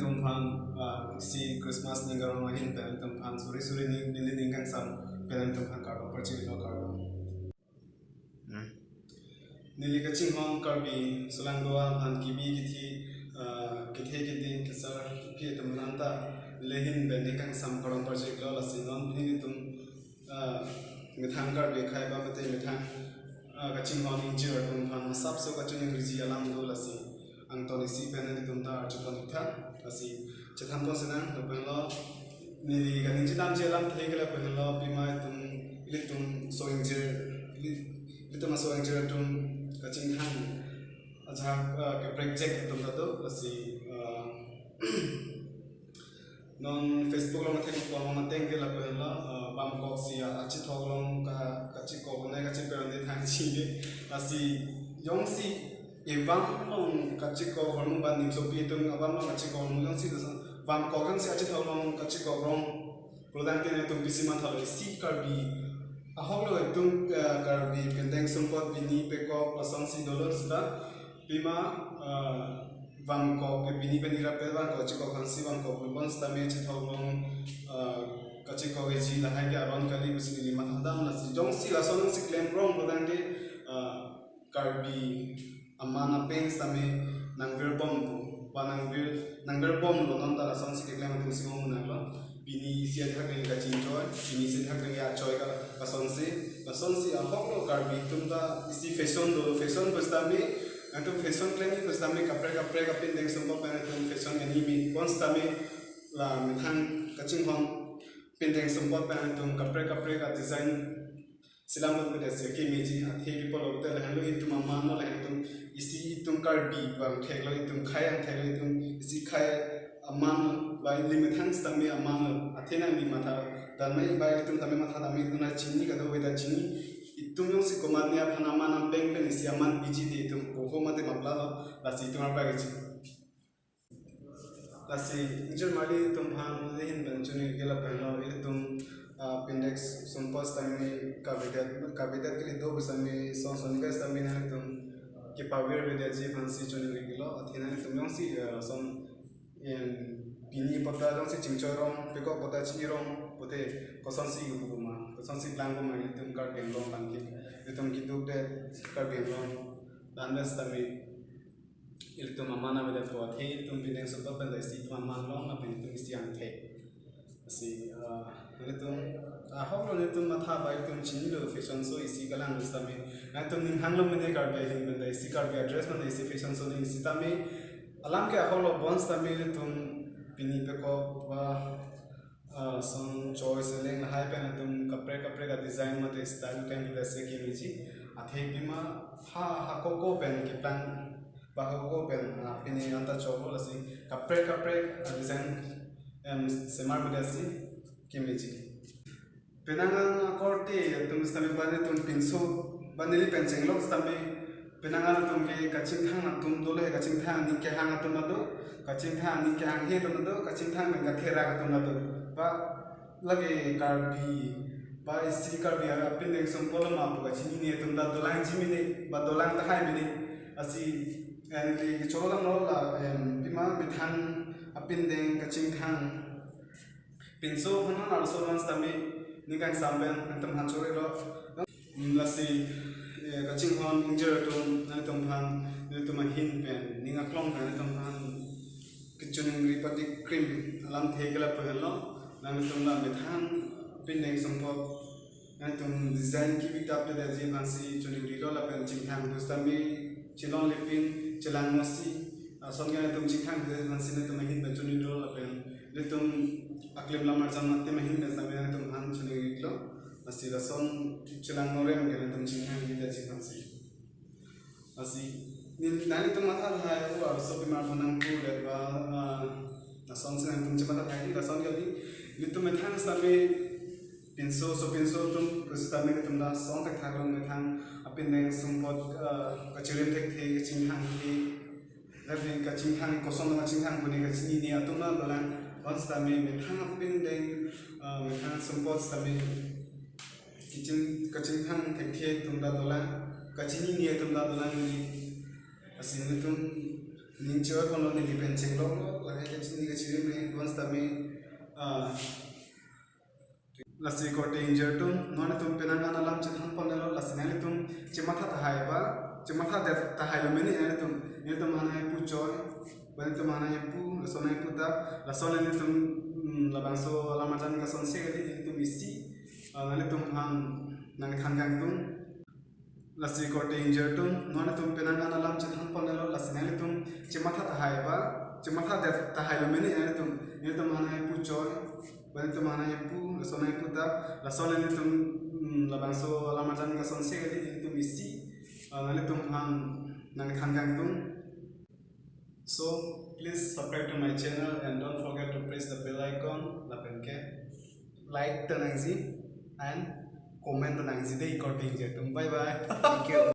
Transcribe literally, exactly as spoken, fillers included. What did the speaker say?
Ilitum aphan, ah, isi Christmas ning arong ahin pen ilitum aphan suri suri ning, neli ning kangsam pen ilitum aphan kardom pachirilo, kardom. Hmm. Neli kachinghon Karbi solangdo aphan kibi kithi, ah, kethe kiding kesar kephi atum aphan ta neli ahin pen ning kangsam kardom pachirilo, lasi non nelitum, ah, methang Karbi akhei ba mate methang, ah, kachinghon ingjir atum aphan asapso kachiningriji alam do, lasi angton isi pen nelitum ta arju pon ik tha, lasi chethan pon sinang. Lapen lo neli kaningje damji alamthe ke lapen lo pima itum, ilitum aso ingjir, ili-, ilitum aso ingjir atum kachingthang ajahak, ah, kaprek jek atum ta do, lasi, ah, non Facebook along theklong ateng ke lapen lo, ah, bamkok si, ah, achethok along ka, kachikok nai kachiper ande thang chini, lasi jongsi evam along kachikok ahormu ba nimsopi atum avam along kachikok ahormu jongsi, bamkok jongsi achethok along kachikok rong pulo tangte nelitum pisi mathalo, isi Karbi ahok lo itum, eh, Karbi pindeng sumpot bini pekok lasonsi dolo seta pima, eh, bamkok ke bini pen ira pe bamkok chikok aphansi bamkok lubon sitame chethok along, eh, kachikok eji lahai ke aron kali pusi neli mathadam, lasi jongsi lason jongsi klem rong pulo tangte, eh, Karbi aman apeng sitame nangvirbom pu, ba nangvir, nangvirbom lo, non ta lasonsi keklem atum si ong nanglo. Pini isi athak neli kachingjoi, pini isi athak neli achoi ka, lasonsi, lasonsi ahok lo Karbi atum ta isi fashion do, fashion pusitame, atum fashion klem pusitame kaprek kaprek apindeng sumpot pen atum fashion anime pon sitame la methang kachinghon pindeng sumpot pen atum kaprek kaprek a design selam pon pede si kemeji, athe pi pulote lahenlo itum aman lo, lahen itum isi itum Karbi abang theklo, itum khei angthek lo, itum isi khei aman lo, ba ili methang sitame aman lo. Athe nangli matha dam me, ba itum tame mathadam me, itum ta chini, kadokave ta chini. Itum jongsi komatne aphan aman ampeng pen isi aman piji te itum koko mate mapla lo, lasi itum arpa keji. Lasi ingjir mali atum aphan neli ahin pen choningri ke lapen lo ilitum, ah, pindeng sumpot sitame kavedet, kavedet kali do pusitame son son gas sitame nelitum kepavir vedetji aphansi choningri ke lo, athe nelitum jongsi, ah, son, em, pini apot ta jongsi chingchoi rong, pekok apot ta chini rong pute kosonsi hu ma, kosonsi plang ma ilitum Karbi Anglong aphan ke, ilitum keduk det Karbi Anglong dan sitame ilitum aman avedet po, athe ilitum pindeng sumpot pen ta isi itum aman long, lapen itum isi angthek. Lasi, ah, ilitum, ah, ahok lo nelitum matha ba itum chinilo fashion show isi kelang sitame. Nangtum ning hanglo mene Karbi ahin pen ta isi Karbi a-dress pen ta isi fashion show ning sitame. Alam ke ahok lo bon sitame ilitum pini pekok ba, ah, son choice eleng lahai pen atum kaprek kaprek a design mate style pen ta si kemeji. Athe pima ha, ha koko pen keplang, ba ha koko pen, ah, pini anta choklo, lasi kaprek kaprek a design, em, semar pede si kemeji. Penang an akorte atum sitame ba nelitum pinso, ba neli pen chenglok sitame, penang an atum ke kachingthang atum dolo he, kachingthang aning kehang atum ta do, kachingthang aning kehanghe atum ta do, kachingthang pen katherak atum ta do. Ba lake Karbi, ba isi Karbi apindeng sumpot lo ma pu kachinine atum ta dolang ji mene, ba dolang tahai mene. Lasi, eh, neli kecholang lo la, em, pima methang apindeng kachingthang pinso aphan non arloso non sitame ning kangsam pen nangtum aphan chorilo. Lasi, eh, kachinghon ingjir atum, nangtum aphan, nangtum ahin pen, ning aklong pen nangtum aphan kechoningri patik krim alamthe ke lapu henlo, nangtum la methang pindeng sumpot nangtum design kebi tap te daji aphansi choningrilo lapen chingthang pusitame chelong lepin chelang mosi ason ke nangtum chingthang te aphansi nangtum ahin pen choningrilo lapen nangtum aklim lamar jam nangtum ahin pen sitame nangtum aphan choningrilo. Lasi lason chelang norem ke nangtum chingthang te daji aphansi. Lasi, neli, nangtum matha lahai, o, arloso pima aphan nangpu det ba, ah, lason si nangtum chematha lahai, lason kali, nelitum methang sitame pinso, sopinso atum, pusitame nelitum lason thakthak along methang apindeng sumpot, ah, kachirim thekthe, kachinghangthe, lapen kachingthang, koson kachingthang pu ne kachinine atum ta dolang, bon sitame methang apindeng, ah, methang sumpot sitame kaching, kachingthang thekthe atum ta dolang, kachinine atum ta dolang neli. Lasi nelitum ning choi kono neli pen chenglok lo, lahai kachini Shri me advance tame, ah, lasi korte ingjir atum, non itum penang an alam chethan ponelo, lasi nanglitum chematha tahai ba, chematha det tahai lo mene nanglitum, nanglitum aphan nangpu choi, ba nanglitum aphan nangpu, lason nangpu ta, lason nanglitum, mm, labangso alam arjan kason se kali, nanglitum isi, ah, nanglitum aphan nangthan kangtung. Lasi korte ingjir atum, non itum penang an alam chethan ponelo, lasi nanglitum chematha tahai ba, chematha det tahai lo mene nanglitum, nanglitum aphan nangpu choi, ba nanglitum aphan nangpu, lason nangpu ta, lason nanglitum, mm, labangso alam arjan kason se kali, nanglitum isi, ah, nanglitum aphan nangthan kangtung. So, please subscribe to my channel and don't forget to press the bell icon, lapen ke like ta nangji and comment ta nangji dei korte ingjir atum. Bye bye. Thank you.